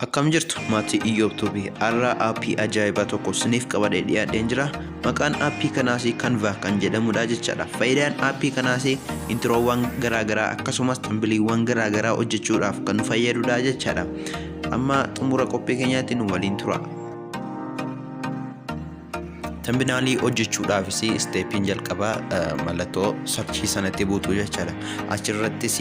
Akkam jirtu maatii Iyyoob Tube har'a aappii ajaa'ibaa tokko isiniif qabadhee dhiyaadheen jira. Maqaan aappii kanaas Canva kan jedhamudha jechaadha. Faayidaan aappii kanaas intiroowwan garaagaraa akkasumas tambiliiwwan garaagaraa hojjechuudhaaf kan nu fayyadudha jechaadha. Amma xumura qophii keenyaatti nu waliin tura. Tambinaalii hojjechuudhaafis isteeppiin jalqabaa mallattoo sarchii sanatti buutu jechaadha. Achirrattis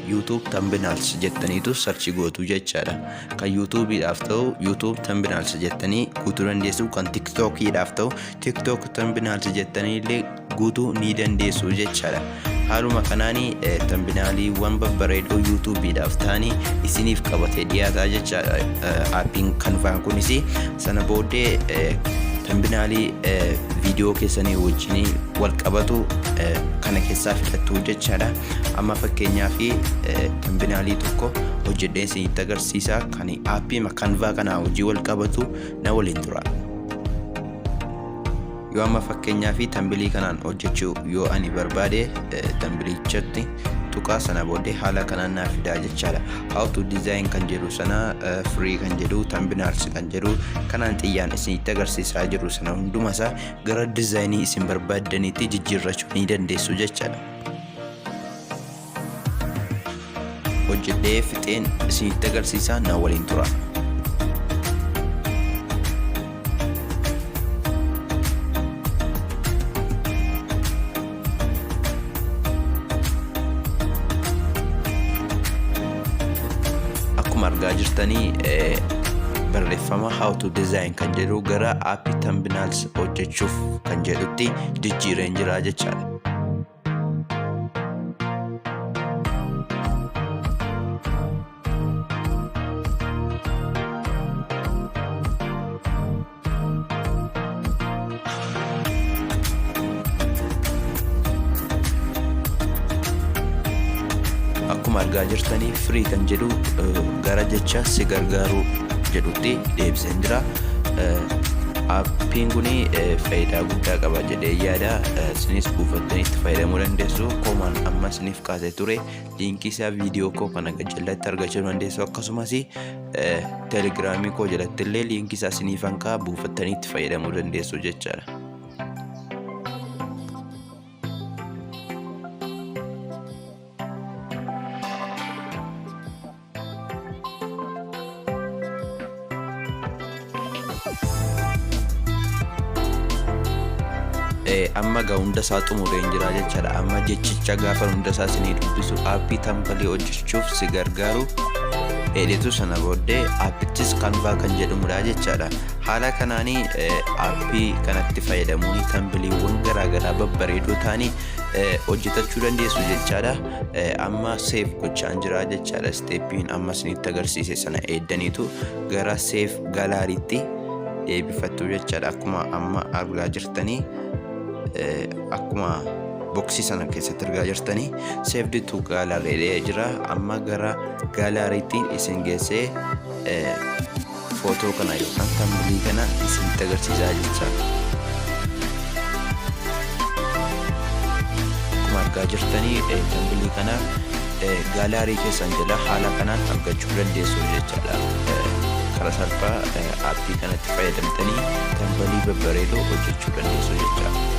YouTube Thumbnails jettaniitu sarchii gootu jechaadha. Kan YouTube'dhaaf ta'u YouTube Thumbnails jettanii guutuu dandeessu. Kan TikTok'dhaaf ta'u TikTok Thumbnails jettanii illee guutuu ni dandeessu jechaadha. Haaluma kanaan tambinaaliiwwan babbareedoo YouTube'dhaaf ta'anii isiniif qabatee dhiyaataa jechaadha. Aappiin Canvaan kunis sana booddee tambinaalii viidiyoo keessanii wajjin wal qabatu kana keessaa filattu jechaadha. Amma fakkeenyaaf tambinaalii tokko hojjedhee isinitti agarsiisa kan aappii Canva kanaa hojii wal qabatu na waliin tura. Yoo amma fakkeenyaaf tambilii kanaan hojjechuu yoo ani barbaade tambilichatti tuqaa sana booddee haala kanaan naa fidaa jechaadha. How to design kan jedhu sana free kan jedhu thumbnails kan jedhu kanaan xiyyaan isinitti agarsiisaa jiru sana hunduma isaa gara dizaayinii isin barbaaddaniitti jijjiirrachuu ni dandeessu jechaadha. Hojjedhee fixeen isinitti agarsiisaa na waliin tura. Akkuma argaa jirtanii barreeffama how to design kan jedhu gara aappii thumbnails hojjechuuf kan jedhutti jijjiireen jira jechaadha. Akkuma argaa jirtanii firii kan jedhu gara jecha si gargaaruu jedhutti deebiseen jira. Aappiin kun faayidaa guddaa qaba jedhee yaada. Isinis buufattanii itti fayyadamuu dandeessu. Komaan amma isiniif kaasee ture liinkii isaa viidiyoo koo kana jalatti argachuu dandeessu. Akkasumas teelegiraamii koo jalatti illee liinkii isaa isiniifan kaa'a buufattanii itti fayyadamuu dandeessu jechaadha. Amma gaa hunda isaa xumureen jira jechaadha. Amma jechicha gaafa hunda isaa isinii dubbisu aappii tambalii hojjechuuf si gargaaru dheedhetu sana booddee aappichis Canva kan jedhamudha jechaadha. Haala kanaanii aappii kanatti fayyadamuun tambiliiwwan garaagaraa babbareedoo ta'anii hojjetachuu dandeessu jechaadha. Amma seef gochaan jira jechaadha. Isteeppiin amma isinitti agarsiise sana eeddaniitu gara seef galaariitti deebifattu jechaadha. Akkuma amma argaa jirtanii akkuma boksii sana keessatti argaa jirtanii saved to gallery jira. Amma gara gaalaariitti isin geessee footoo kana yookaan tambilii kana isinitti agarsiisaa jechaadha. Akkuma argaa jirtanii tambilii kana gaalaarii keessan jala haala kanaan argachuu dandeessu jechaadha. Karaa salphaa aappii kanatti fayyadamtanii tambalii babbareedoo hojjechuu dandeessu jechaadha.